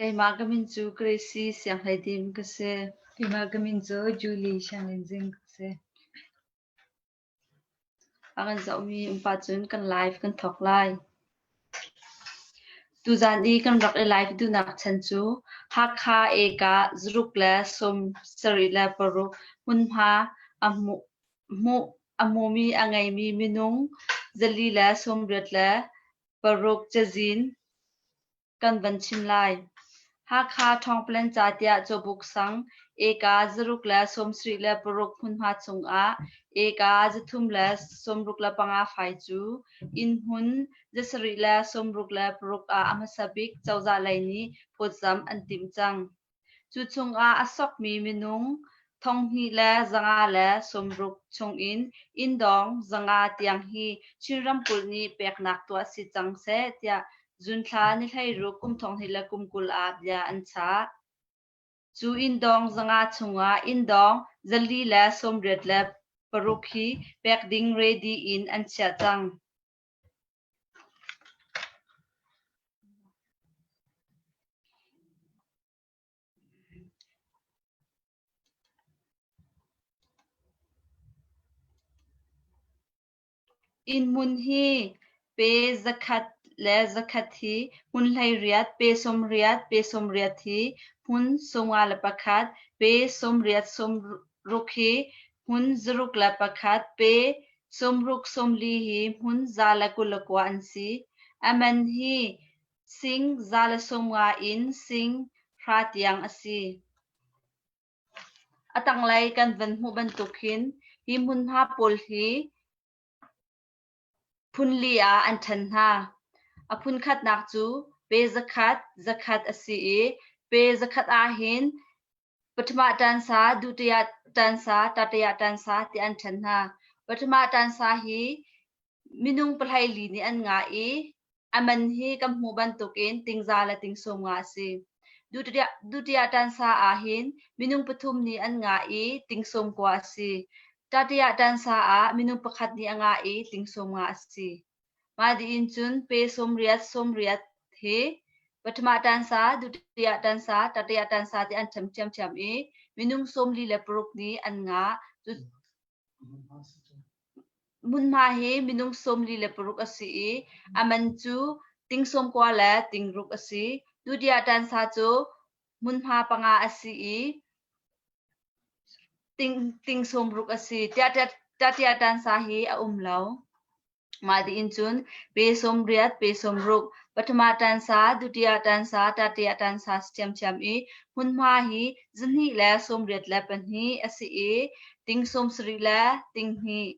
Keimah ka min cu Gracie Sianghleidim ka si. Keimah ka min cu Julie Sianglianzing ka si. A kan zohmi um pah cun kan live kan thawk lai. Tuzaan i kan rak i live duhnak chan cu Hakha eka zaruk le 76 hmunhma a hmuh a hmumi a ngeimi minung 486 cazin kan van chim lai. Hakha ṭhawngpalen ca tiah Cawbuk sang eka 176 hmunhma chungah eka 365 fai cu innhmun 766 ah a hmasa bik cozah lei nih phawtzamh an timh cang. Cu chungah a sokmi minung 2560 chungin inndawng 500 tiang hi Chin ramkulh nih peknak tuah si cang seh tiah Zun thla ni 16 kum 2020 ah bia an chah. Cu inndawng 500 chungah inndawng 486 hi pek ding ready in an chiah cang. Innhmun hi pe zakhat le zakhat hi hmun 18, pe 80, pe 80 hi hmun 51, pe 80 60 hi hmun 61, pe 60 40 hi hmun 129 an si. A man hi sing 150 in sing 100 tiang a si. A tanglei kan van hmuh bantuk hin hi hmunhma pawl hi phunli ah an ṭhen hna. A phunkhatnak cu pe zakhat zakhat a si i pe zakhat ahhin Pathuma ṭansa, Dutiya ṭansa, Tatiya ṭansa ti an ṭhen hna. Pathuma ṭansa hi minung pahleili nih an ngah i a man hi kan hmuh bantukin tingza le tingsawm nga a si. Dutiya ṭansa ahhin minung pathum nih an ngah i tingsawm kua a si. Tatiya ṭansa ah minung pakhat nih a ngah i tingsawm nga a si. Mah diin cun pe 80 80 hi pathuma ṭansa, dutiya ṭansa, tatiya ṭansa ti an ṭhem ṭhiamṭhiam i minung 46 nih an ngah. Hmunhma hi minung 46 a si i a man cu ting 90 le ting ruk a si. Dutiya ṭansa cu hmunhma panga a si i ting 60 a si. Tiah ṭansa hi a um lo. Mah diin cun pe 80, pe 60, pathuma ṭansa, dutiya ṭansa, tatiya ṭansa si ṭhiamṭhiam i hmunhma hi zahnih le 82 a si i ting 70 le ting hnih.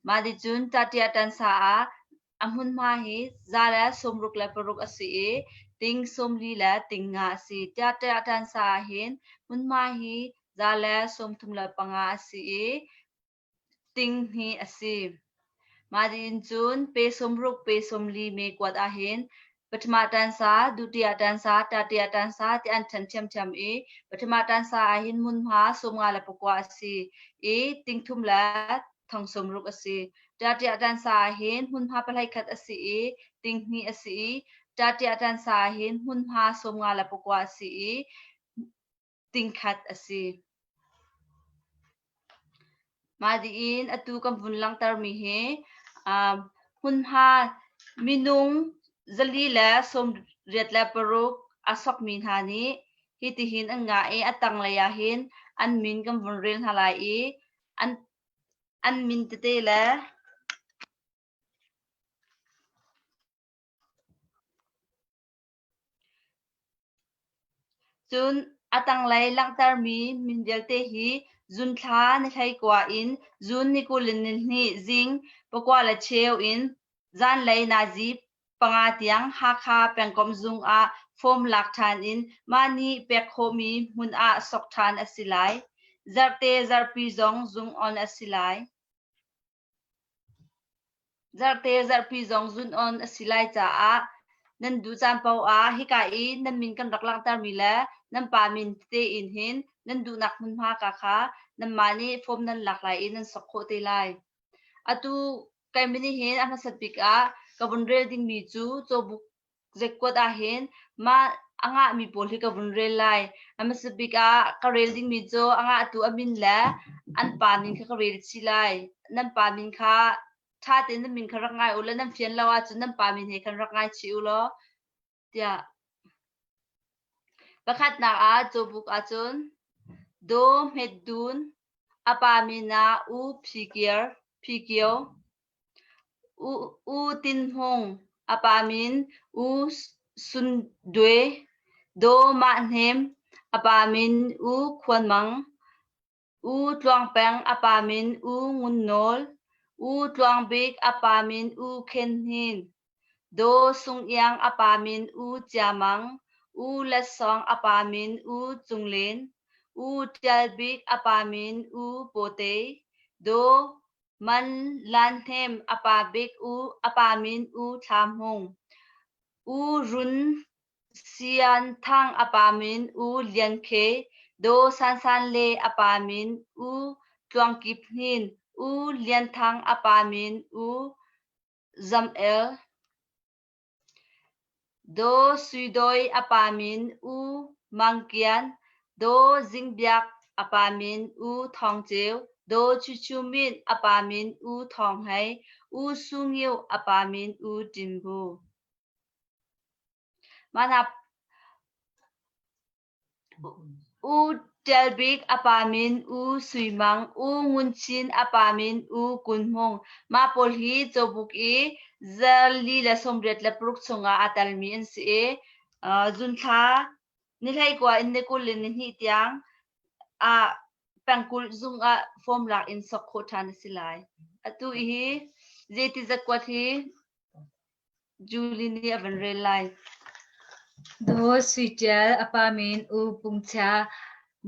Mah ticun tatiya ṭansa ah a hmunhma hi 166 a si i ting 40 le ting nga a si. Tiah ṭansa ah hin hmunhma hi 135 a si i ting hnih a si. Mah tiin cun pe 60 pe 40 me kuat ahhin Pathuma ṭansa, Dutiya ṭansa, Tatiya ṭansa ti an ṭhen ṭhiamṭhiam i Pathuma ṭansa ahhin hmunhma 59 a si i ting thum le thong 60 a si. Tatiya ṭansa ahhin hmunhma pahlei khat a si i ting hnih a si i Tatiya ṭansa ahhin hmunhma 59 a si i tingkhat a si. Mah diin atu kan vun langhtermi hi hmunhma minung 486 a sokmi hna nih hitihin an ngah i a tanglei ah hin an min kan vun rel hna lai i an min tete le Cun a tanglei langhtermi min vialte hi June thla ni 19 in June ni 22 zing 9:15 in zanlei nazi panga tiang Hakha pengkomh zung ah form lak ṭhan in mah nih pek khawhmi hmun ah sok ṭhan a si lai. Zarhte zarhpi zong zung on a si lai. Zarhte zarhpi zong zun on a si lai caah nan duh caan paoh ah hika i nan min kan rak langhtermi le nan pa min tete in hin nan duhnak hmunhma ka kha Nanmah nih form nan lak lai i nan sok khawh te lai. Atu kai nih hin a hmasat bik ah ka vun rel dingmi cu cawbuk Zekkuat ahhin mah a ngahmi pawl hi ka vun rel lai. A hmasa bik ah ka rel dingmi cu a ngahtu a min le an pa min kha ka rel chih lai. Nan pa min kha ṭha tein nan min kha rak ngai u law nan fian lo ahcun nan pa min he khan rak ngai chih u law tiah. Pakhatnak ah cawbuk ahcun Daw Hmet Dun, a pa min ah U Phi Kio, Phi Kio, U Tin Hmung, a pa min U Sun Dwe, Daw Mah Hnem, a pa min U Khuan Mang, U Tluang Peng, a pa min U Ngun Nawl, U Tluang Bik, a pa min U Khen Hnin, Daw Sung Iang, a pa min U Cia Mang, U Let Sawng, a pa min U Cung Len, U Ṭial Bik, a pa min U Paw Te, Daw Man Lan Hnem, a pa bik U, a pa min U Thla Hmung, U Run Sian Thang, a pa min U Lian Khe, Daw San San Le, a pa min U Tluang Kip Hnin, U Lian Thang, a pa min U Zam El. Daw Sui Doi, a pa min U Mang Kian, Daw Zing Biak, a pa min U Thawng Ceu, Daw Chu Chu Min, a pa min U Thawng Hei, U Su Ngio, a pa min U Tin Bu. Mah hna U Ṭial Bik a pa min U Sui Mang, U Ngun Chin a pa min U Kun Hmung. Mah pawl hi cawbuk i 486 chungah aa telmi an si i zunthla ni 19 in ni 22 tiang ah pengkulh zung ah form lak in sok khawh ṭhan a si lai. Atu hi zeiti zakuat hi Julie nih a van rel lai. Daw Sui Ṭial a pa min U Pung Chia,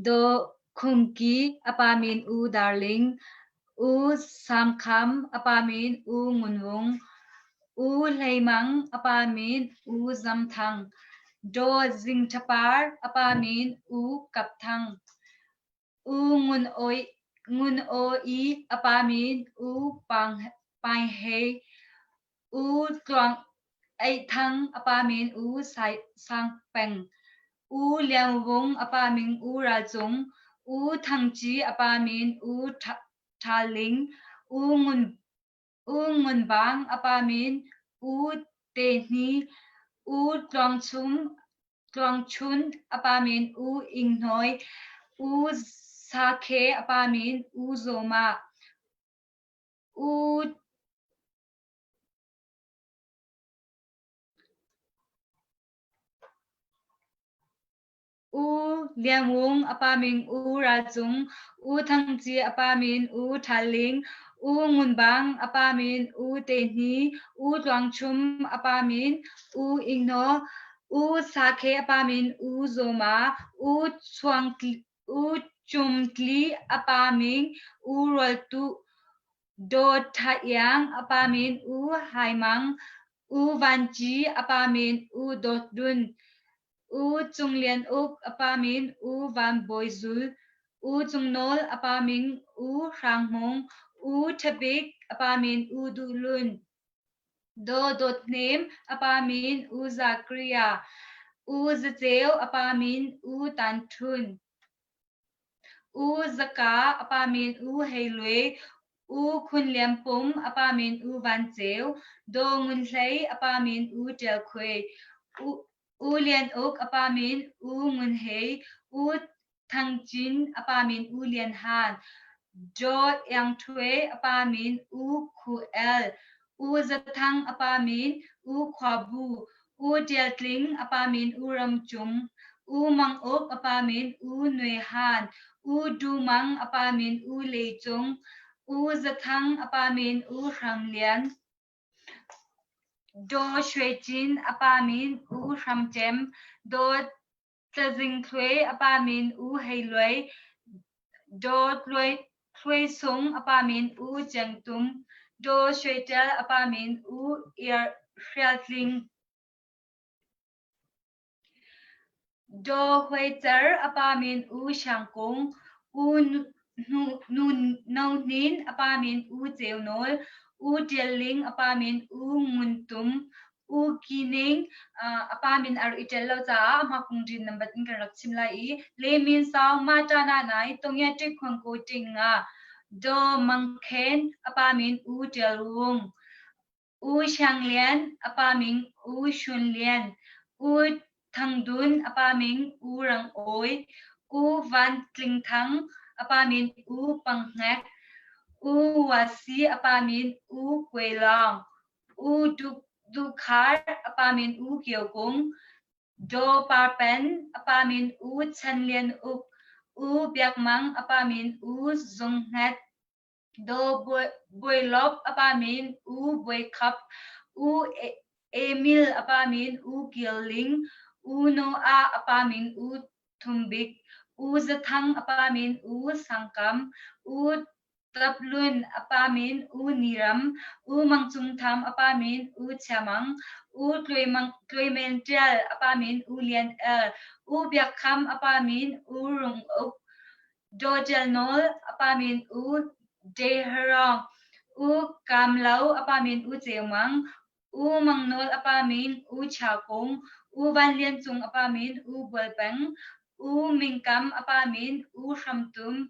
Daw Khung Ki a pa min U Darling, U Sam Kham a pa min U Ngun Vung, U Hlei Mang a pa min U Zam Thang, Daw Zing Ṭha Par a pa min U Kap Thang, U Ngun Ngun Aw i a pa min U Pang Paing Hei, U Tluang Eih Thang a pa min U Sai Sang Peng, U Liang Vung a pa min U Ral Cung, U Thang Ci a pa min U Ṭha Ling, U Ngun U Ngun Bang a pa min U Te Hni, U Tluang Chum Tluang Chun a pa min U Ing Hnawi, U Sa Khe a pa min U Zaw Ma, U U Lian Wung a pa min U Ral Cung, U Thang Ci a pa min U Ṭhal Ling, U Ngun Bang a pa min U Te Hni, U Tluang Chum a pa min U Ing Hnaw, U Sa Khe a pa min U Zaw Ma, U Chuang U Chum Tli a pa min U Rual Tu, Daw Tha Iang a pa min U Hai Mang, U Van Ci a pa min U Dawt Dun, U Cung Lian Uk a pa min U Van Bawi Zul, U Cung Nawl a pa min U Hrang Hmung, U Ṭha Bik a pa min U Duh Lun, Daw Dawt Hnem a pa min U Za Kria, U Za Ceu a pa min U Tan Ṭhun. U Zaka a pa min U Hei Lue, U Khun Lian Pum a pa min U Van Ceu, Daw Ngun Hlei a pa min U Ṭial Khuai, U Lian Uk a pa min U Ngun Hei, U Thang Cin a pa min U Lian Han, Daw Iang Ṭhue a pa min U Khu El, U Za Thang a pa min U Khua Bu, U Ṭial Tling a pa min U Ram Cung, U Mang Uk a pa min U Nwe Han, U Du Mang a pa min U Lei Cung, U Za Thang a pa min U Hrang Lian, Daw Shwe Cin a pa min U Hram Cem, Daw Tlazing Thluai a pa min U Hei Luai, Daw Thluai Sung a pa min U Ceng Tum, Daw Shwe Ṭial a pa min U Iar Hrial Tling. Daw Huai Cer a pa min U Siang Kung, U Nu No Hnin a pa min U Ceu Nawl, U Ṭial Ling a pa min U Ngun Tum, U Ki Ning a pa min a rak i ṭial lo caah Hmakung Ṭin nambat in kan rak chim lai i Le Min Saung Ma Ṭa Na Nai Tongya Ṭik Khuang Ko Ṭing Nga Do Mang Khen a pa min U Ṭial Wung, U Siang Lian a pa min U Shun Lian, U Thang Dun a pa min U Rang Awi, U Van Tling Thang a pa min U Pang Hnek, U Wa Si a pa min U Kwe Lawng, U Du Khar a pa min U Kio Kung, Do Par Pen a pa min U Chan Lian Uk, U Biak Mang a pa min U Zung Hnet, Do Bawi Lop a pa min U Bawi Khap, U Emil a pa min U Kil Ling, U Noah a pa min U Thum Bik, U Za Thang a pa min U Sang Kam, U Tap Lun a pa min U Ni Ram, U Mang Cung Tham a pa min U Chia Mang, U Tluai Men Ṭial a pa min U Lian El, U Biak Kham a pa min U Rung Uk, Daw Ṭial Nawl a pa min U De Harong, U Kam Lo a pa min U Ceu Mang, U Mang Nawl a pa min U Cha Kung, U Van Lian Cung a pa min U Bual Peng, U Ming Kam a pa min U Hram Tum,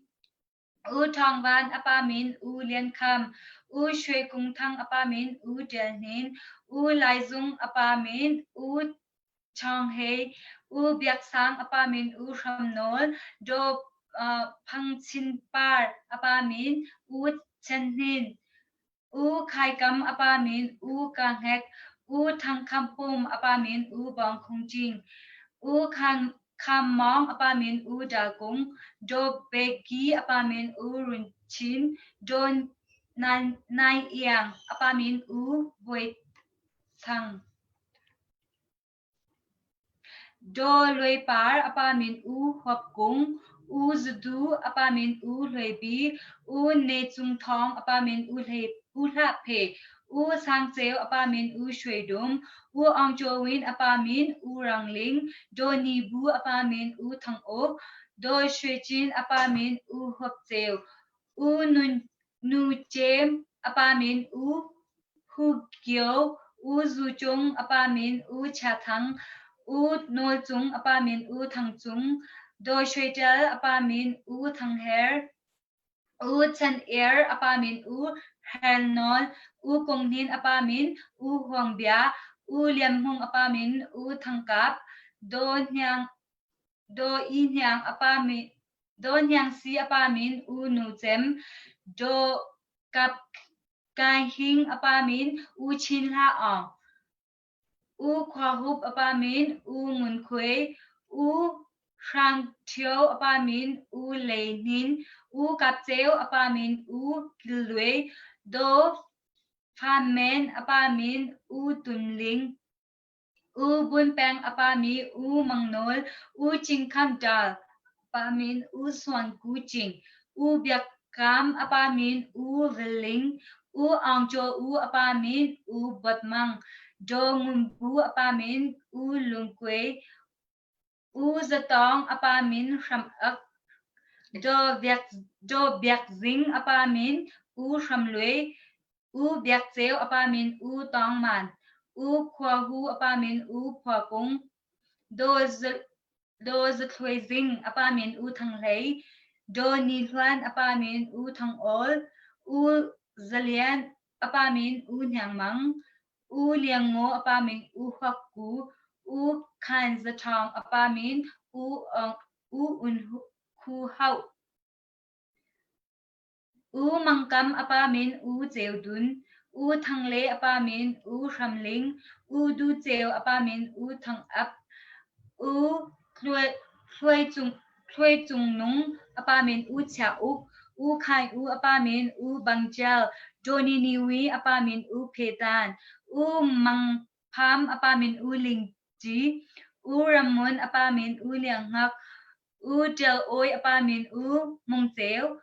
U Ṭhawng Van a pa min U Lian Kham, U Shwe Kung Thang a pa min U Ṭial Hnin, U Lai Zung a pa min U Chawng Hei, U Biak Sang a pa min U Hram Nawl, Daw Phang Chin Par a pa min U Chen Hnin, U Khai Kam a pa min U Ka Hngek, U Thang Kham Pum a pa min U Bawng Khung Cing, U Khan Kham Mawng a pa min U Dal Kung, Daw Be Ki a pa min U Run Chin, Daw Nai Iang a pa min U Bawi Thang. Daw Luai Par a pa min U Huap Kung, U Zu Du a pa min U Hluai Bi, U Ne Cung Thawng a pa min U Hlah Phe, U Sang Ceu a pa min U Shwe Dum, U Aung Kyaw Win a pa min U Rang Ling, Daw Ni Bu a pa min U Thang Uk, Daw Shwe Cin a pa min U Huap Ceu, U Nun Nu Cem a pa min U Hu Kio, U Zu Cung a pa min U Chia Thang, U Nawl Cung a pa min U Thang Cung, Daw Shwe Ṭial a pa min U Thang Her, U Chan Er a pa min U Hel Nawl, U Kung Hnin a pa min U Huang Bia, U Lian Hmung a pa min U Thang Kap, Daw Hniang Daw I Hniang a pa min Daw Hniang Si a pa min U Nu Cem, Daw Kap Kai Hing a pa min U Chin Hlah Aung, U Khua Hup a pa min U Ngun Khuai, U Hrang Ṭhio a pa min U Lei Hnin, U Kap Ceu a pa min U Kil Luai, Daw Pham Men a pa min U Tun Ling, U Bun Peng a pa mi U Mang Nawl, U Cing Kham Ṭal a pa min U Suan Ku Cing, U Biak Kam a pa min U Vil Ling, U Aung Kyaw U a pa min U Bawt Mang, Daw Ngun Bu a pa min U Lung Kue, U Za Tawng a pa min Hram Ak, Daw Biak Zing a pa min U Hram Luai, U Biak Ceu a pa min U Tawng Man, U Khua Hu a pa min U Phua Kung, Daw Za Thluai Zing a pa min U Thang Hlei, Daw Ni Hluan a pa min U Thang Awl, U Za Lian a pa min U Hniang Mang, U Liang Ngaw a pa min U Huak Ku, U Khan Za Ṭhawng a pa min U Un Khu Hauh. U Mang Kam a pa min U Ceu Dun, U Thang Le a pa min U Hram Ling, U Du Ceu a pa min U Thang Ap, U Thluai Cung Nung a pa min U Chia Uk, U Khai U a pa min U Bang Tial, Tawni Ni Wi a pa min U Phe Tan, U Mang Pham a pa min U Ling Ci, U Ram Ngun a pa min U Liang Hngak, U Ṭial Awi a pa min U Hmung Ceu,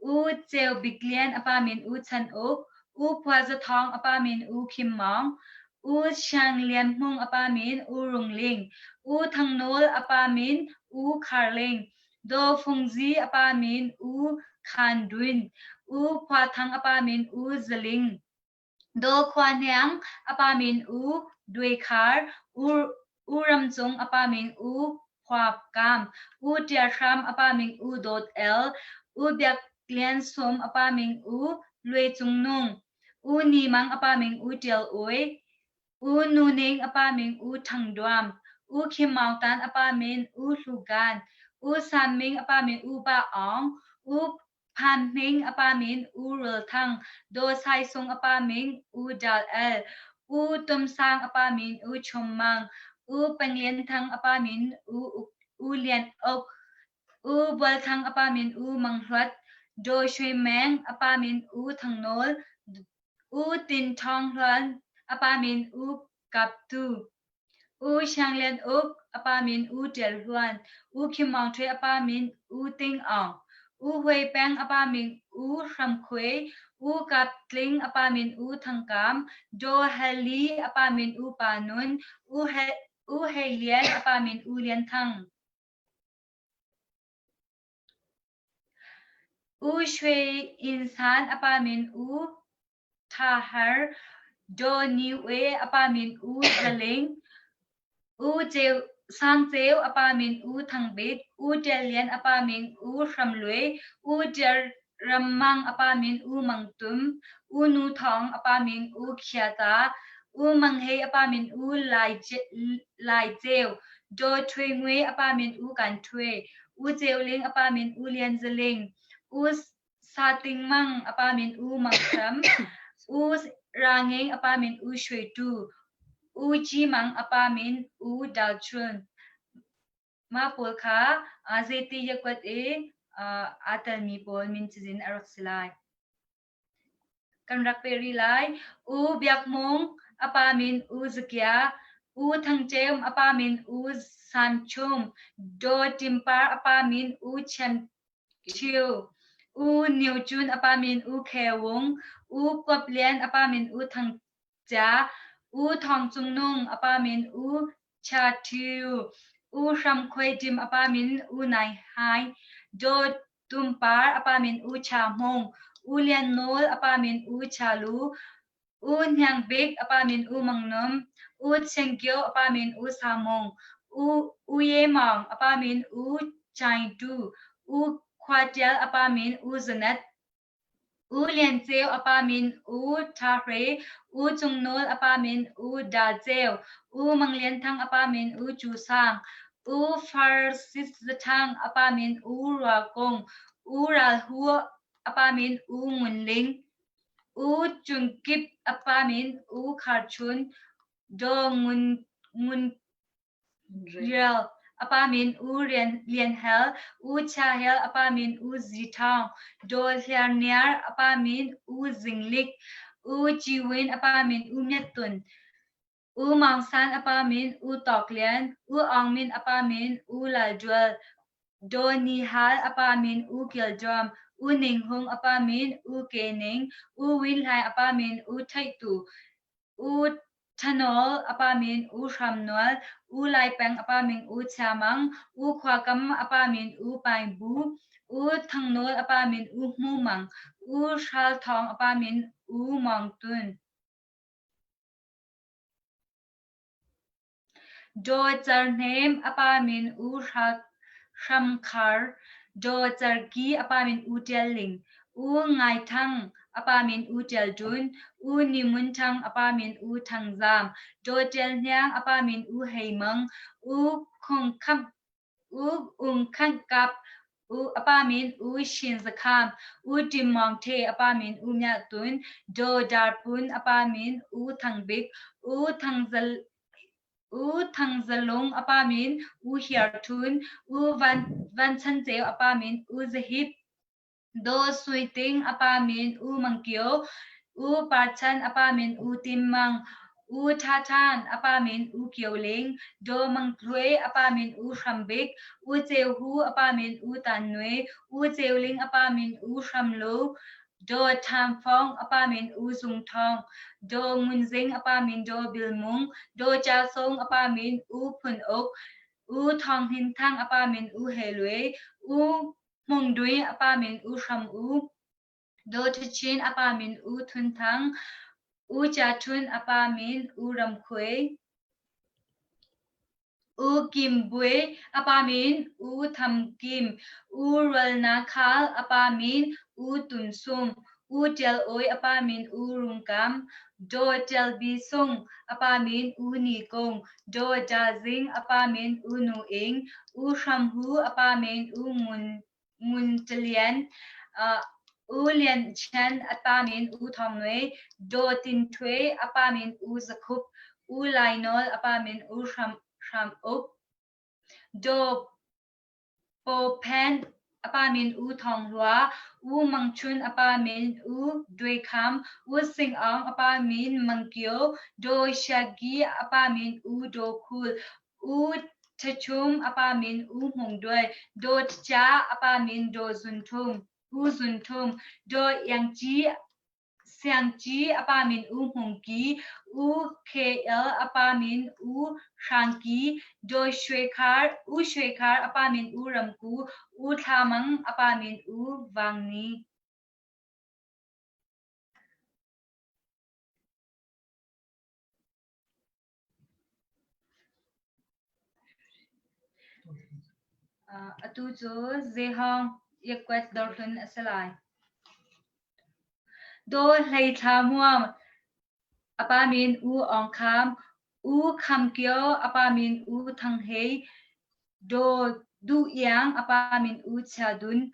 U Ceu Bik Lian a pa min U Chan Uk, U Phua Za Thawng a pa min U Khim Mawng, U Siang Lian Hmung a pa min U Rung Ling, U Thang Nawl a pa min U Khar Ling, Daw Fung Zi a pa min U Khan Dwin, U Khua Thang a pa min U Zaling, Do Khua Hniang a pa min U Dwe Khar, U U Ram Cung a pa min U Khua Kam, U Tia Hram a pa min U Dawt El, U Biak Lian Sum a pa min U Lue Cung Nung, U Ni Mang a pa min U Tial Ui, U Nu Ning a pa min U Thang Duam, U Khim Maung Tan a pa min U Hlu Gan, U San Ming a pa min U Ba Aung, U Phan Hming a pa min U Rul Thang, Do Sai Sung a pa min U Dal El, U Tum Sang a pa min U Chum Mang, U Peng Lian Thang a pa min U U Lian Ok, U Bual Thang a pa min U Mang Hluat, Do Shwe Meng a pa min U Thang Nawl, U Tin Thawng Hluan a pa min U Kap Tu, U Siang Lian Uk a pa min U Ṭial Hluan, U Khim Maung Ṭhwe a pa min U Ting Aung, U Huai Peng a pa min U Hram Khuai, U Kap Tling a pa min U Thang Kam, Do Hal Li a pa min U Pa Nun, U He U Hei Lian a pa min U Lian Thang. U Shwe Inn San a pa min U Tha Har, Daw Ni We a pa min U Za Ling, U Ceu Sang Ceu a pa min U Thang Bik, U Ṭial Lian a pa min U Hram Luai, U Ṭial Ram Mang a pa min U Mang Tum, U Nu Thawng a pa min U Khia Ta, U Mang Hei a pa min U Lai Lai Ceu, Daw Ṭhwe Ngwe a pa min U Kan Ṭhwe, U Ceu Ling a pa min U Lian Za Ling, U Sa Ting Mang a pa min U Mang Hram, U Ra Ngeng a pa min U Shwe Tu, U Ci Mang a pa min U Dal Chun. Mah pawl kha zeiti yakuat i aa telmi pawl min cazin a rak si lai. Kan rak peh rih lai. U Biak Hmung a pa min U Zakia, U Thang Cem a pa min U San Chum, Daw Tim Par a pa min U Chian Ṭhio, U Nio Cun a pa min U Khe Wung, U Kuap Lian a pa min U Thang Ca, U Thawng Cung Nung a pa min U Cha Ṭhiu, U Hram Khuai Ṭim a pa min U Nai Hai, Daw Tum Par a pa min U Cha Hmung, U Lian Nawl a pa min U Cha Lu, U Hniang Bik a pa min U Mang Num, U Chiang Kio a pa min U Sa Mung, U U Ye Maung a pa min U Chaing Tu, U Khua Ṭial a pa min U Zanet, U Lian Ceu a pa min U Ṭha Hre, U Cung Nawl a pa min U Da Ceu, U Mang Lian Thang a pa min U Cu Sang, U Far Sis Za Thang a pa min U Rua Kung, U Ral Hu a pa min U Ngun Ling, U Cung Kip a pa min U Khar Chun, Daw Ngun Ngun Rial a pa min U Rian Lian Hel, U Chia Hel a pa min U Zi Thawng, Daw Hliar Niar a pa min U Zing Lik, U Ci Win a pa min U Myat Tun, U Maung San a pa min U Tawk Lian, U Aung Min a pa min U Lal Dual, Daw Ni Hal a pa min U Kil Dawm, U Ning Hung a pa min U Ke Ning, U Win Hlai a pa min U Theih Tu, U Thanol a pa min U Hram Nual, U Lai Peng a pa min U Chia Mang, U Khua Kam a pa min U Paing Bu, U Thang Nawl a pa min U Hmu Mang, U Hral Thawng a pa min U Maung Tun. Daw Cer Hnem a pa min U Hram Khar, Daw Cer Ki a pa min U Ṭial Ling, U Ngai Thang a pa min U Ṭial Dun, U Ni Mun Thang a pa min U Thang Zam, Daw Ṭial Hniang a pa min U Hei Mang, U Khung Khamh U Ung Khanh Kap, U a pa min U Shin Za Kham, U Ṭim Maung Htwe a pa min U Myah Tun, Daw Dar Pun a pa min U Thang Bik, U Thang Za U Thang Za Lung a pa min U Hiar Htun, U Van Van Chan Ceu a pa min U Za Hip, Daw Sui Ting a pa min U Mang Kio, U Par Chan a pa min U Tim Mang, U Tha Than a pa min U Kio Ling, Daw Mang Thluai a pa min U Hram Bik, U Ceu Hu a pa min U Tan Nui, U Ceu Ling a pa min U Hram Lu, Daw Tham Fong a pa min U Zung Thawng, Daw Ngun Zing a pa min Daw Bil Mung, Daw Ca Sung a pa min U Phun Uk, U Thawng Hnin Thang a pa min U He Luai, U Hmung Dui a pa min U Hram U, Do Thachin a pa min U Thun Thang, U Cha Htun a pa min U Ram Khuai, U Kim Bue a pa min U Tham Kim, U Rual Na Khal a pa min U Tun Sung, U Ṭial Awi a pa min U Rung Kam, Do Ṭial Bi Sung a pa min U Ni Kung, Do Ja Zing a pa min U Nu Ing, U Hram Hu a pa min U Ngun Ngun Ṭa U Lian Chen a pa min U Thawng Nui, Do Tin Htwe a pa min U Za Khup, U Lai Nawl a pa min U Hram Hram Uk, Do Paw Phen a pa min U Thawng Hlua, U Mang Chun a pa min U Dwe Kham, U Sing Aung a pa min Mang Kio, Do Shia Gyi a pa min U Do Khul, U Ṭha Chum a pa min U Hmung Duai, Do Ṭha a pa min Do Zun Thum, U Zun Thum, Do Iang Ci Siang Ci a pa min U Hmung Ki, U KL a pa min U Hrang Ki, Do Shwe Khar, U Shwe Khar a pa min U Ram Ku, U Thla Mang a pa min U Vang Ni. Atu cu Zehong Yakwet dawrhlun a si lai. Daw Hlei Thla Muam a pa min U Aung Kham, U Kham Kio a pa min U Thang Hei, Daw Duh Iang a pa min U Chia Dun,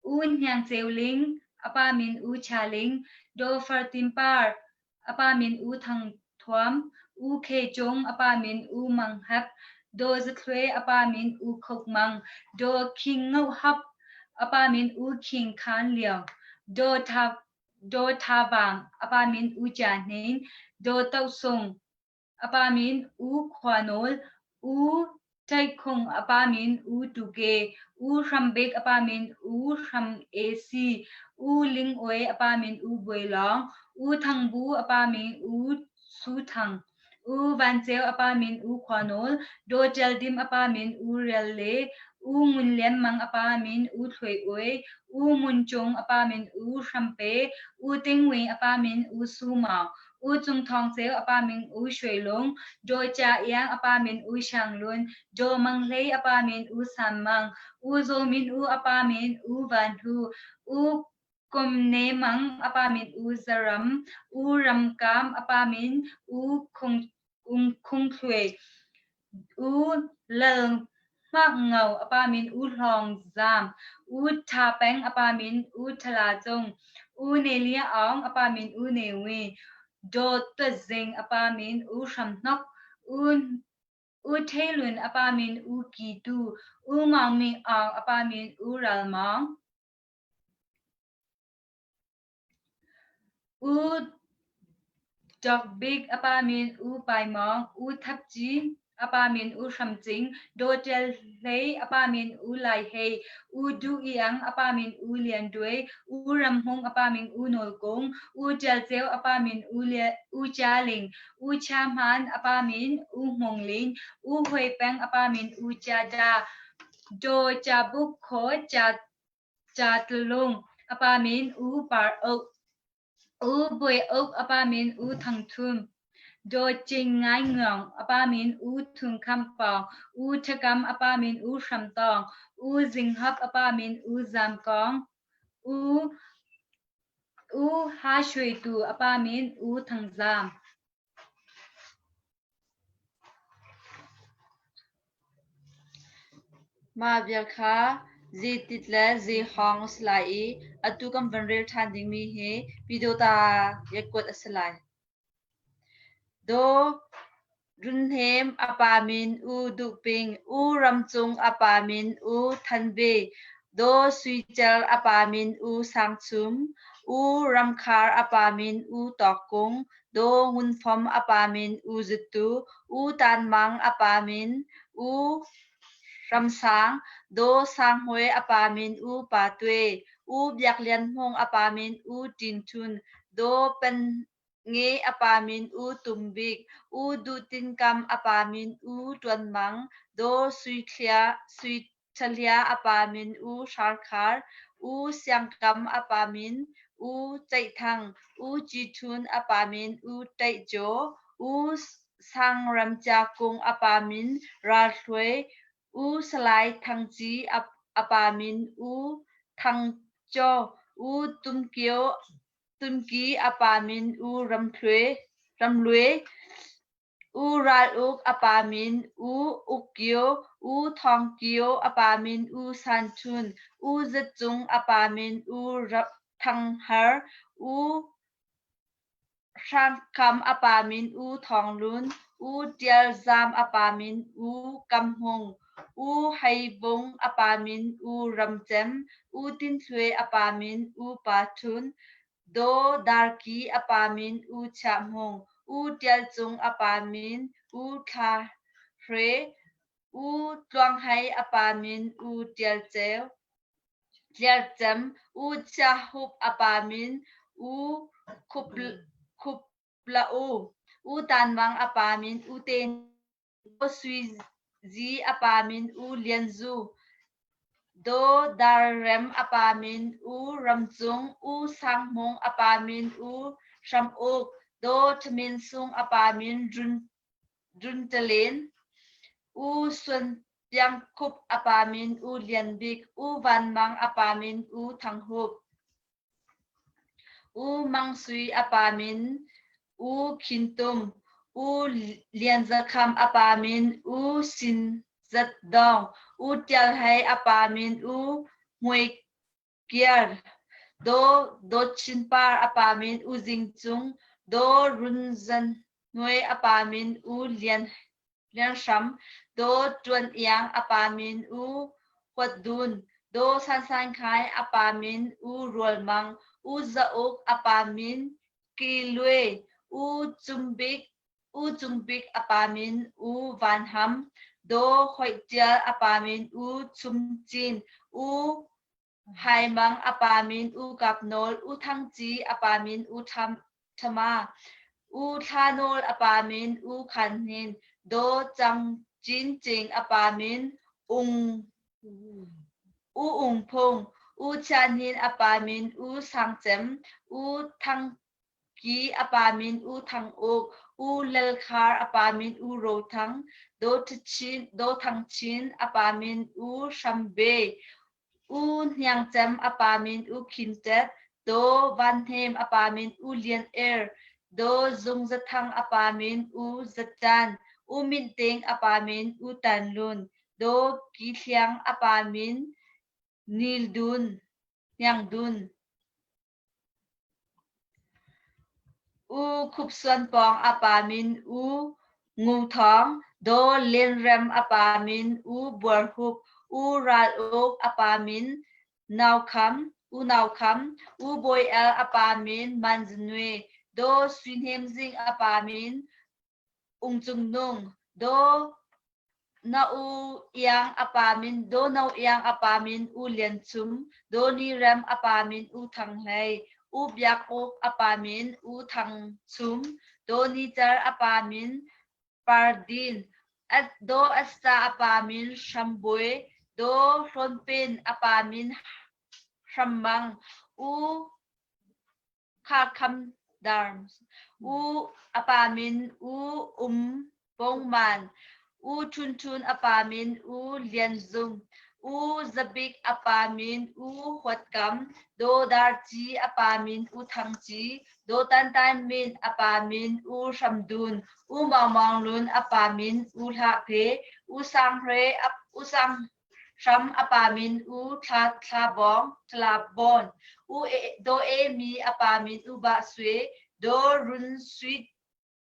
U Hniang Ceu Ling a pa min U Chia Ling, Daw Far Tin Par a pa min U Thang Thuam, U Khe Cung a pa min U Mang Hep, Daw Za Thluai a pa min U Khok Mang, Daw Khing Ngoh Hap a pa min U Khing Khan Lio, Daw Tha Daw Tha Vang a pa min U Cia Hnin, Daw Toh Sung a pa min U Khua Nawl, U Ṭaih Khung a pa min U Tu Ke, U Hram Bik a pa min U Hram AC, U Ling Oi a pa min U Buai Lawng, U Thang Bu a pa min U Su Thang, U Van Ceu a pa min U Khua Nawl, Daw Ṭial Dim a pa min U Rial Le, U Ngun Lian Mang a pa min U Thluai Ui, U Ngun Cung a pa min U Hram Pe, U Ting Wing a pa min U Su Maung, U Cung Thawng Ceu a pa min U Shwe Lung, Daw Ca Iang a pa min U Shang Lun, Daw Mang Hlei a pa min U Sam Mang, U Zaw Min U a pa min U Van Hu, U Kum Ne Mang a pa min U Za Ram, U Ram Kam a pa min U Khung Ung Khung Thluai, U Lal Hmak Ngau a pa min U Hlawng Zam, U Tha Peng a pa min U Thala Cung, U Ne Lia Aung a pa min U Ne Win, Daw Tuat Zing a pa min U Hram Hnok, U U Htei Lun a pa min U Ki Tu, U Maung Ming Aung a pa min U Ral Maung. U Dawk Bik a pa min U Pai Mawng, U Thap Ci a pa min U Hram Cing, Daw Ṭial Hlei a pa min U Lai Hei, U Duh Iang a pa min U Lian Duai, U Ram Hmung a pa min U Nawl Kung, U Ṭial Ceu a pa min U, U Chia Ling, U Chia Hman a pa min U Hmung Ling, U Huai Peng a pa min U Chia Da, Daw Cha Buk Khaw Cha Ca Tlung a pa min U Par Uk, U Bawi Uk a pa min U Thang Thum, Daw Cing Ngai Nguang a pa min U Thung Kham Pawng, U Ṭhakam a pa min U Hram Tawng, U Zing Hap a pa min U Zam Kawng, U U Ha Shwe Tu a pa min U Thang Zam. Mah vial kha zeitit le zeihawng a si lai i atu kan van rel ṭhan dingmi hi Pyidawta yakuat a si lai. Daw Run Hnem a pa min U Duh Ping, U Ram Cung a pa min U Than Ve, Daw Sui Cer a pa min U Sang Chum, U Ram Khar a pa min U Tawk Kung, Daw Ngun Fom a pa min U Zut Tu, U Tan Mang a pa min U Ram Sang, Daw Sang Hmue a pa min U Pa Tue, U Biak Lian Hmung a pa min U Tin Htun, Daw Pen Nge a pa min U Tum Bik, U Duh Tin Kam a pa min U Ṭuan Mang, Daw Sui Thlia Sui. Thalia a pa min U Hrar Khar, U Siang Kam a pa min U Ceih Thang, U Ci Htun a pa min U Teih Jaw, U Sang Ram Cia Kung a pa min Ral Hluai, U Salai Thang Ci a pa min U Thang Caw, U Tum Kio Tum Ki a pa min U Ram Hlue, Ram Lue, U Ral Uk a pa min U Uk Kio, U Thawng Kio a pa min U San Chun, U Zat Cung a pa min U Thang Har, U Hrang Kam a pa min U Thawng Lun, U Tial Zam a pa min U Kam Hmung, U Hei Vung a pa min U Ram Cem, U Tin Thluai a pa min U Pa Thun, Daw Darki a pa min U Chiah Hmung, U Tial Cung a pa min U Thla Hre, U Tluang Hei a pa min U Tial Ceu, Tliar Cem, U Chia Hup a pa min U Khup Khup La U, U Tan Mang a pa min U Te Daw Sui Zi a pa min U Lian Zu, Daw Dar Rem a pa min U Ram Cung, U Sang Hmung a pa min U Hram Uk, Daw Thamin Sung a pa min Run Run Talen, U Suan Piang Khup a pa min U Lian Bik, U Van Mang a pa min U Thang Hup. U Mang Sui a pa min U Khin Tum, U Lian Za Kham a pa min U Sin Zat Dawng, U Tial Hei a pa min U Hmui Kiar, Daw Dawt Chin Par a pa min U Zing Cung, Daw Run Zan Hnuai a pa min U Lian Lian Hram, Daw Ṭuan Iang a pa min U Huat Dun, Daw San San Khai a pa min U Rual Mang, U Za Uk a pa min Ki Lue, U Cum Bik, U Cung Bik a pa min U Van Ham, Daw Hoih Ṭial a pa min U Chum Cin, U Hai Mang a pa min U Kap Nawl, U Thang Ci a pa min U Ṭham Ṭhama, U Thla Nawl a pa min U Khan Hnin, Daw Cang Cin Cing a pa min Ung U Ung Phung, U Chia Hnin a pa min U Sang Cem, U Thang Ki a pa min U Thang Uk, U Lal Khar a pa min U Ro Thang, Daw Chin, Daw Thang Chin a pa min U Hram Be, U Hniang Cem a pa min U Khin Tet, Daw Van Hnem a pa min U Lian Er, Daw Zung Za Thang a pa min U Za Tan, U Minh Ting a pa min U Tan Lun, Daw Ki Thliang a pa min Nil Dun, Hniang Dun. U Khup Suan Pawng a pa min U Ngu Thawng, Daw Len Rem a pa min U Buar Hup, U Ral Uk a pa min Nau Kham, U Nau Kham, U Bawi El a pa min Man Zin Nwe, Daw Sui Hnem Zing a pa min Ung Cung Nung, Daw Na U Iang a pa min Daw No Iang a pa min U Lian Chum, Daw Ni Rem a pa min U Thang Hlei, U Biak Uk a pa min U Thang Chum, Daw Ni Cer a pa min Par Din, Daw Esta a pa min Hram Bui, Daw Hlawn Pin a pa min Hram Mang, U Kha Kham Darm, U a pa min U Um Pong Man, U Htun Htun a pa min U Lian Zung, U Za Bik a pa min U Huat Kam, Daw Dar Ci a pa min U Thang Ci, Daw Tan Tan Min a pa min U Hram Dun, U Maung Maung Lun a pa min U Hlah Phe, U Sang Hre U Sang Hram a pa min U Thla Thla Bawng Thla Bawn, U Daw E Mi a pa min U Bah Swe, Daw Run Sui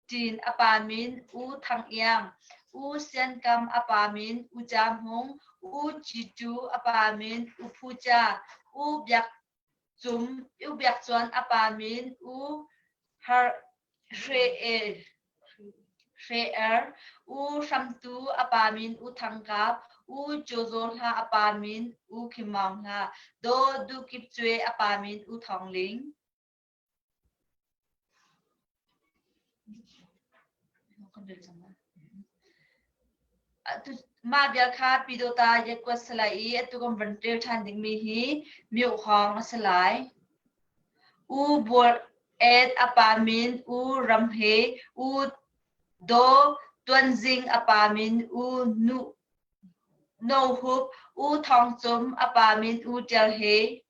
Tin a pa min U Thang Iang, U Sian Kam a pa min U Ca Hmung, U Ci Tu a pa min U Phu Ca, U Biak Cum, U Biak Cuan a pa min U Har Hre E. Hre Er, U Hram Tu a pa min U Thang Kap, U Kyaw Zaw Hla a pa min U Khim Maung Hla, Daw Du Kip Cue a pa min U Thawng Ling. Mah bia kha Pyidawta yakuat si lai i atu kan van ṭial ṭhan dingmi hi miohawng a si lai. U Bual Et a pa min U Ram He, U Daw Tuan Zing a pa min U Nu No Hup, U Thawng Cum a pa min U Ṭial He.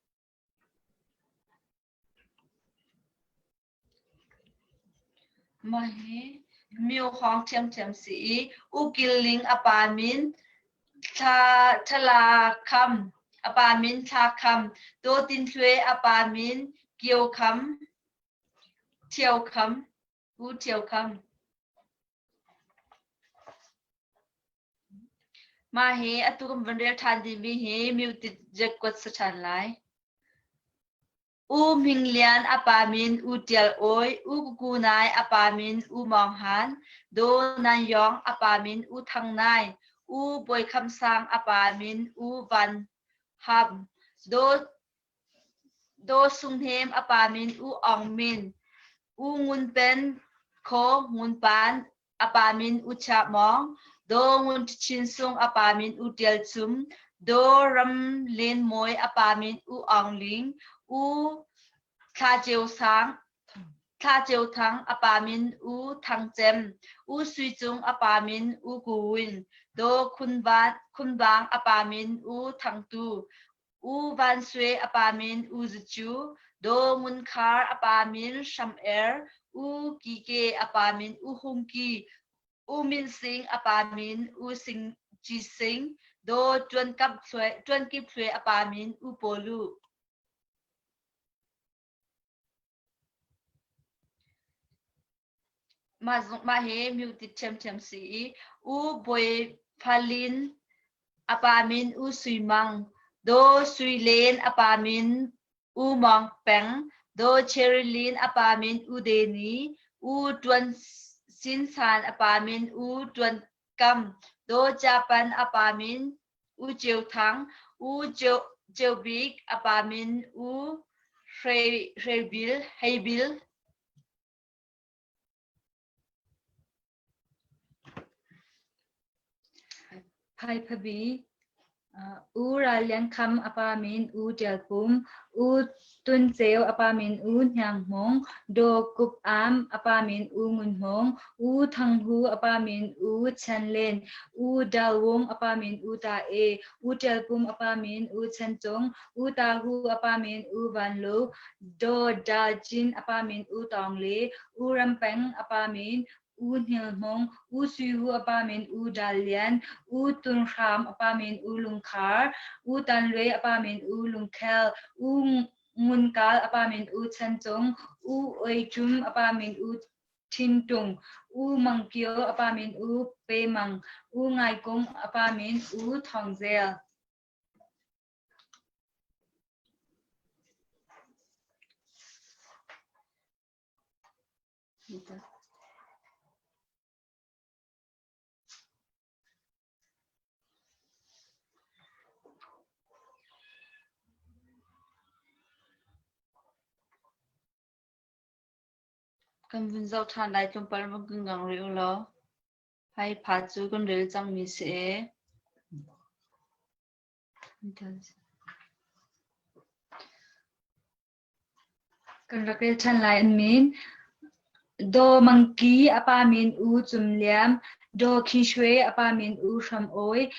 Mah hi miohawng ṭhiamṭhiam si i U Kil Ling a pa min Thla Kham, a pa min Thla Kham, Daw Tin Hlue a pa min Kio Kham, Ṭhio Kham, U Ṭhio Kham. Mah hi atu kan van rel ṭhan dihmi hi muted kuat si ṭhan lai. U Hming Lian a pa min U Ṭial Awi, U Kuku Nai a pa min U Mawng Han, Daw Nan Yawng a pa min U Thang Nai, U Bawi Kham Sang a pa min U Van Ham, Daw Sung Hnem a pa min U Aung Min, U Ngun Pen Khaw Ngun Pan a pa min U Chia Mawng, Daw Ngun Chin Sung a pa min U Tial Chum, Daw Ram Len Mawi a pa min U Aung Ling, U Thla Ceu Sang, Thla Ceu Thang a pa min U Thang Cem, U Sui Cung a pa min U Ku Win, Daw Khun Vang a pa min U Thang Tu, U Van Sui a pa min U Zu Cu, Daw Ngun Khar a pa min Hram Er, U Kike a pa min U Hung Ki, U Min Sing a pa min U Sing Ci Sing, Daw Tuan Kap Tuan Kip Hlue a pa min U Paw Lu. Mah hi muted ṭhiamṭhiam si i U Bawi Pha Lin a pa min U Sui Mang, Daw Sui Len a pa min U Mawng Peng, Daw Cherry Lin a pa min U Deni, U Ṭuan Sin San a pa min U Ṭuan Kam, Daw Ca Pan a pa min U Ceu Thang, U Ceu Bik a pa min U Hrei Bil, Hei Bil. Phaiphabi, U Ral Lian Kham a pa min U Ṭial Pum, U Tun Ceu a pa min U Hniang Hmung, Daw Kup Am a pa min U Ngun Hmung, U Thang Hu a pa min U Chan Len, U Dal Wung a pa min U Ta E, U Ṭial Pum a pa min U Chan Cung, U Ta Hu a pa min U Van Lu, Daw Da Jin a pa min U Tawng Le, U Ram Peng a pa min U Hnil Hmung, U Sui Hu a pa min U Dal Lian, U Tun Hram a pa min U Lung Khar, U Tan Lue a pa min U Lung Khel, U Ngun Kal a pa min U Chan Cung, U Oi Chum a pa min U Thin Tung, U Mang Kio a pa min U Pe Mang, U Ngai Kung a pa min U Thawng Zel. Kan vun zoh ṭhan lai tlawmpal vun kan gang rih u law. Hi pha cu kan rel cangmi si ee. Kan rak rel ṭhan lai an min. Daw Mang Ki a pa min U Cum Liam, Daw Khin Shwe a pa min U Hram Awi,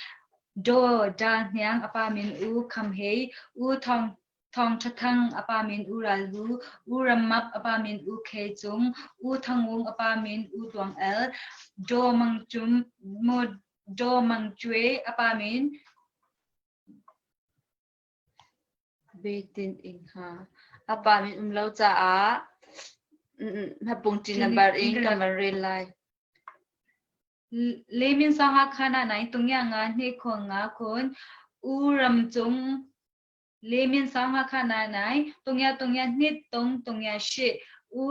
Daw Da Hniang a pa min U Kham Hei, U Thawng Thawng Ṭha Thang a pa min U Ral Hu, U Ram Map a pa min U Khe Cung, U Thang Wung a pa min U Tluang El, Daw Mang Cum, Daw Mang Cue a pa min Beitin ing ha. A pa min um lo caah hmapungṭi number in kan van rel lai. Le min song ha khana nai tungya nga hne khon nga khon u ram cung le min song ha khana nai tungya tungya hnit tung tungya shi u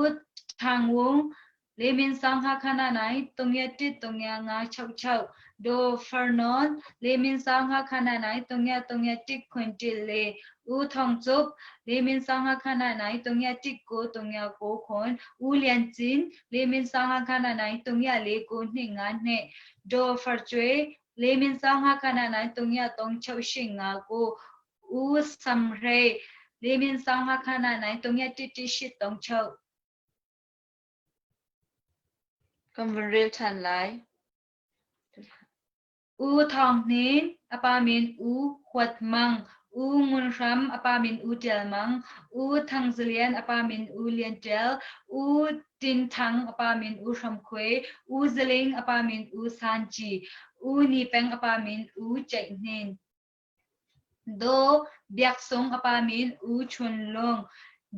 thang wung Le min sang ha khana nai tungya tit tungya nga chau chau do farnon le min sang ha khana nai tungya tungya tik khun til le u thong chup le min sang ha khana nai tungya tik ko tungya ko khon u lian chin le min sang ha khana nai tungya le ko hne nga hne do far chwe 4 မြင်းဆောင်5ခဏနိုင်3ရ3 6 8 5 9 ဦးစံရေ4မြင်းဆောင်5ခဏနိုင်3ရ1 1 8 3 6 Kan vun rel ṭhan lai. U Thawng Hnin, a pa min U Huat Mang, U Ngun Hram, a pa min U Ṭial Mang, U Thang Za Lian, a pa min U Lian Ṭial, U Tin Thang, a pa min U Hram Khuai, U Za Ling, a pa min U San Ci, U Ni Peng, a pa min U Ceih Hnin. Daw Biak Sung a pa min U Chun Lung,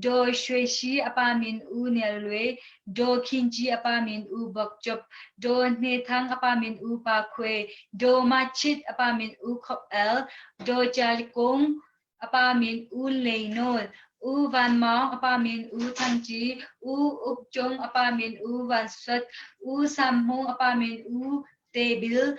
Daw Shwe Shi a pa min U Nel Lwe, Daw Khin Ci a pa min U Bok Cup, Daw Hne Thang a pa min U Pa Khuai, Daw Ma Chit a pa min U Khop El, Daw Cal Kung a pa min U Lei Nawl, U Van Maung a pa min U Thang Ci, U Uk Cung a pa min U Van Suat, U Sam Hmung a pa min U Te Bil,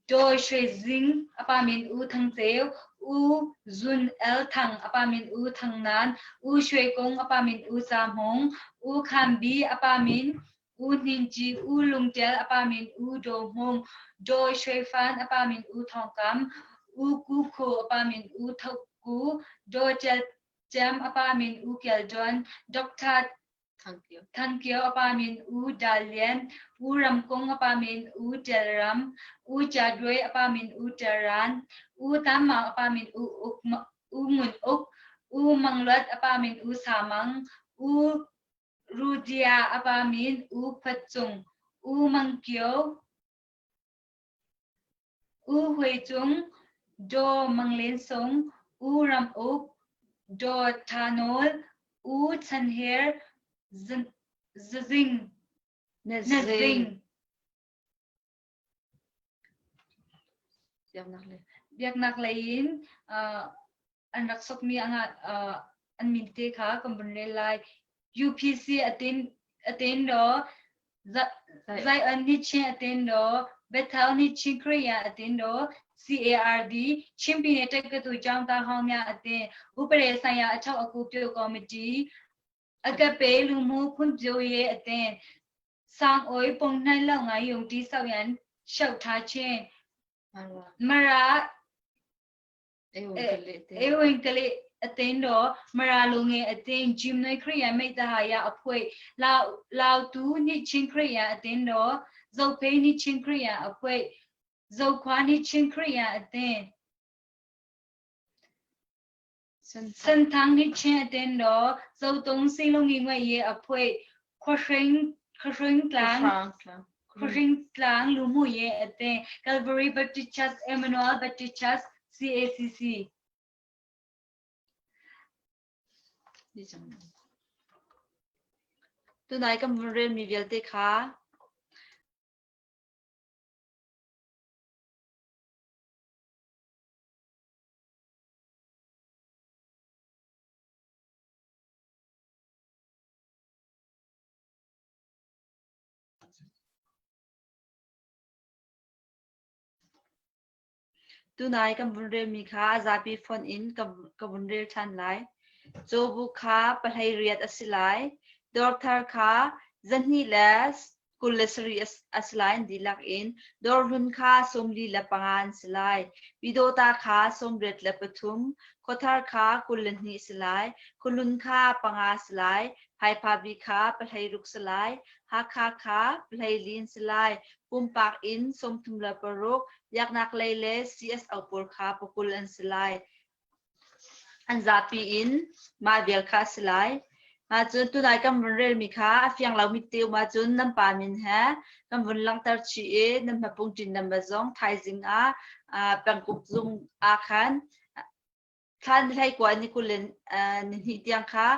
Daw Shwe Zing a pa min U Thang Ceu, U Zun El Thang a pa min U Thang Nan, U Shwe Kung a pa min U Ca Hmung, U Kham Bi a pa min U Hnin Ci, U Lung Ṭial a pa min U Daw Hmung, Daw Shwe Fan a pa min U Thawng Kam, U Ku Kho a pa min U Tho Ku, Daw Ṭial Cem a pa min U Kial Ṭuan, Dr. Thang Kio a pa min U Dal Lian, U Ram Kung a pa min U Ṭial Ram, U Ca Duai a pa min U Ṭial Ran, U Tam Maung a pa min U Uk U Ngun Uk, U Mang Luat a pa min U Sa Mang, U Ru Dia a pa min U Phuat Cung, U Mang Kio, U Huai Cung, Daw Mang Len Sung, U Ram Uk, Daw Tha Nawl, U Chan Her, Zazing, Nazing. Biaknak lei in an rak sokmi an min te kha kan vun rel lai. UPC atin law Zion nih Chin atin law Bethel nih Chin Korea atin law CARD Chin Pine Ṭaikatu Chaungta Hawngmya atin Upare Saya Achok Aku Pyo Committee Agape Lumu Phun Pyo Ye atin Sang Oi Pong Hnai Lo Ngai Yung Ti Sau Yan Shau Tha Chin Mara ဧဝံကလေးအသင်းတော်မရာလူငယ်အသင်းဂျင်နွေခရိယန်မိတ္တဟာယအဖွဲ့လောက်လောက်တူနှစ်ချင်းခရိယန်အသင်းတော်ဇုတ်ဖေးနှစ်ချင်းခရိယန်အဖွဲ့ဇုတ်ခွာနှစ်ချင်းခရိယန်အသင်းစန်ထန်းနှစ်ချင်းအသင်းတော်ဇုတ်တုံးစီလုံးငွေရေးအဖွဲ့ခွရင်းခရင်းတလန်ခရင်းတလန်လူမှုရေးအသင်း Calvary Baptist Church Emmanuel Baptist Church CACC Tunai kan vun relmi vialte kha Tunai kan vun relmi kha a zapi fonh in ka vun rel ṭhan lai. Cawbuk kha 18 a si lai. Dawrthar kha 227 a si lai an dihlak in. Dawrhlun kha 45 an si lai. Pyidawta kha 83, Khuathar kha 22 si lai. Khualun kha 5 si lai. Phaiphabi kha 16 si lai. Hakha kha 14 an si lai. Pumpak in 36, biaknak lei le CSO pawl kha 20 an si lai. An zapi in mah vial kha a si lai. Mah cun tunai kan vun relmi kha a fiang lomi te um ahcun nan pa min he kan vun langhter chih i nan hmapungṭin number zong thaizing ah penguk zung ah khan thla ni 19 ni 22 tiang kha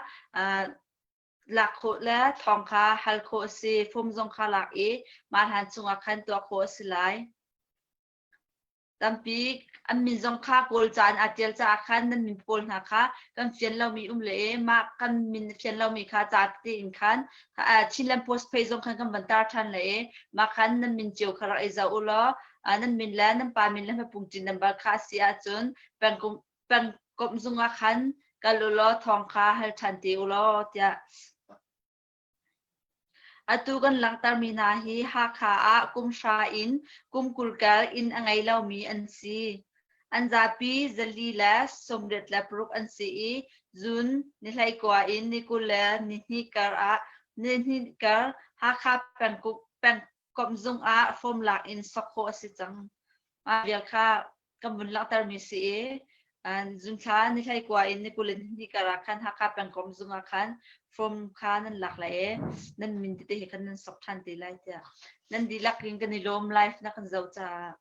lak khawh le thawng kha hal khawh a si. Form zong kha lak i mah hlan chungah khan tuah khawh a si lai. Tampi an min zong kha Kawl ca in aa ṭial caah khan nan min pawl hna kha kan fian lomi um le i mah kan min fian lomi kha ca tete in khan Chinland Post page zong khan kan van tar ṭhan le i mah khan nan min cio kha rak i zoh u law nan min le nan pa min le hmapungṭin number kha a si ahcun pengkomh zung ah khan kal u law thawng kha hal ṭhan te u law tiah. Atu kan langhtermi hna hi Hakha ah kum hra in kum 20 kar inn a ngei lomi an si. An zapi 486 an si i June ni 19 in ni 22 kar ah nihnih kar Hakha pengkomh zung ah form lak in sok khawh a si cang. Mah vial kha kan vun langhtermi si i zunthla ni 19 in ni 22 kar ah khan Hakha pengkomh zung ah khan form kha nan lak lai i nan min tete he khan nan sok ṭhan te lai tiah nan dihlak in kan i lawm live na kan zoh caah.